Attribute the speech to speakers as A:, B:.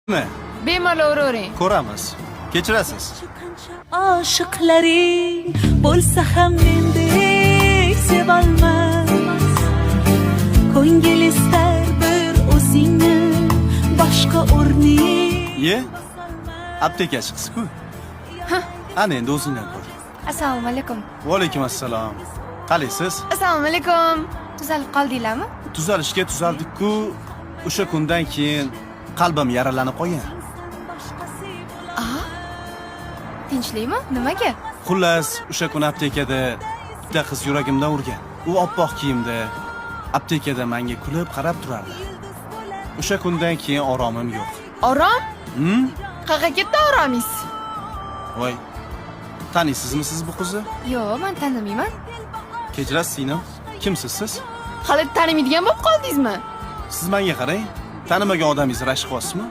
A: Nima?
B: Bemalol uravering.
A: Ko'ramiz. Kechirasiz.
C: Oshiqlaring bo'lsa ham mendek sevolmas. Ko'ngil istar bir o'zingni, boshqa o'rning
A: Ye? Aptekachi qiz-ku. Ana endi o'zingdan ko'r.
D: Assalomu alaykum.
A: Va alaykum assalom. Qalaysiz?
B: Assalomu alaykum.
D: Tuzalib qoldinglarmi?
A: Tuzalishga tuzaldik-ku, o'sha kundan keyin qalbim yaralanib qolgan.
D: Tinchlikmi? Nimaga?
A: Xullas, o'sha kun aptekada bitta qiz yuragimdan urgan. U oppoq kiyimda aptekada menga kulib qarab turardi. O'sha kundan keyin oromim yo'q.
B: Orom?
A: Hmm?
B: Qayerga ketdi oromingiz?
A: Voy. Taniysizmi siz bu qizni?
D: Yo'q, man tanimayman.
A: Kechirasiz, singlim. Kimsiz siz?
B: Hali tanimaydigan bo'lib qoldingizmi?
A: Siz menga qarang. Tanimagan odamingizni rashk qilyapsizmi?